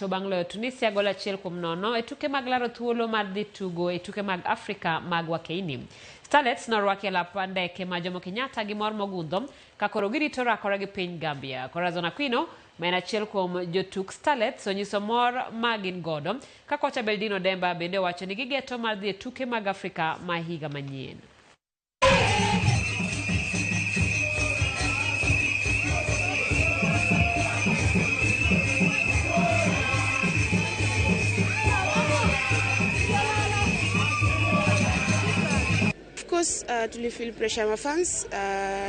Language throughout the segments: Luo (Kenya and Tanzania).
Bang' loyo Tunisia gol 1-0 e tuke mag laro thuolo mar dhi tugo e tuke mag Afrika mag Wakeini. Starlets norwaki e lap ndeke ma Jomo Kenyatta gi mor mogundho ka koro girito rakore gi piny Gambia. Corazon Aquino ma en achiel kuom jotuk Starlets onyiso mor ma gin godo ka kocha Beldino Demba bende owacho ni gigeto mar dhi e tuke mag Afrika ma higa manyien. Of course, tulifeel pressure ya fans.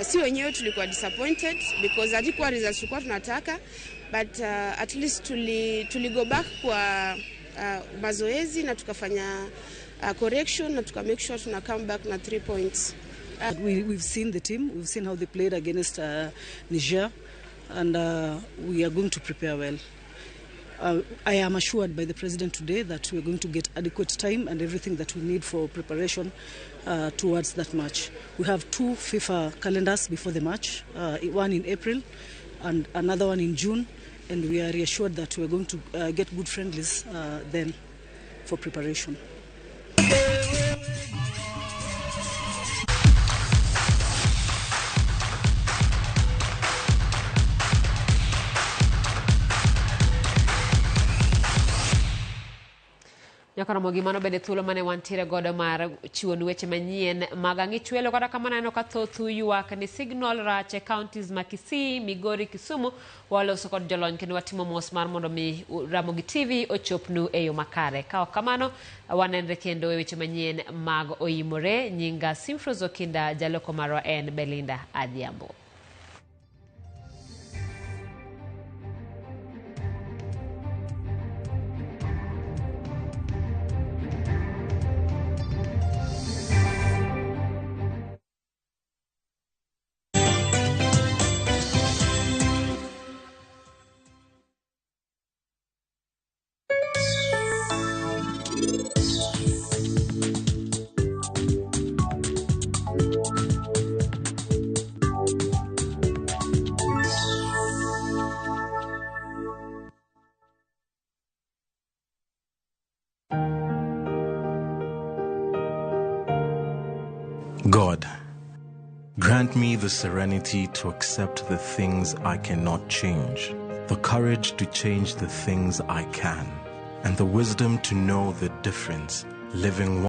Si wenyewe tulikuwa disappointed because hatukuwa results tulikuwa tunataka, but at least tuli go back kwa mazoezi na tukafanya correction na tuka make sure tuna come back na 3 points. We've seen the team, we've seen how they played against Niger, and we are going to prepare well. I am assured by the president today that we are going to get adequate time and everything that we need for preparation towards that match. We have 2 FIFA calendars before the match, one in April and another one in June, and we are reassured that we are going to get good friendlies then for preparation. Nyakoromo gimano bende thuolo mane wantiere godo mar chiwonu weche manyien mag ang'ichwelo. Kata kamano aneno ka thothu ywak ni signal rach e counties ma Kisii, Migori, Kisumu. Waloso kod jolony kendo watimo mos mar mondo mi Ramogi TV ochopnu e yo makare. Ka ok kamano, wanenre kendo e weche manyien mag Oimore. Nyinga Simfros Okinda, jaloko marwa en Belinda Adhiambo. God, grant me the serenity to accept the things I cannot change, the courage to change the things I can, and the wisdom to know the difference, living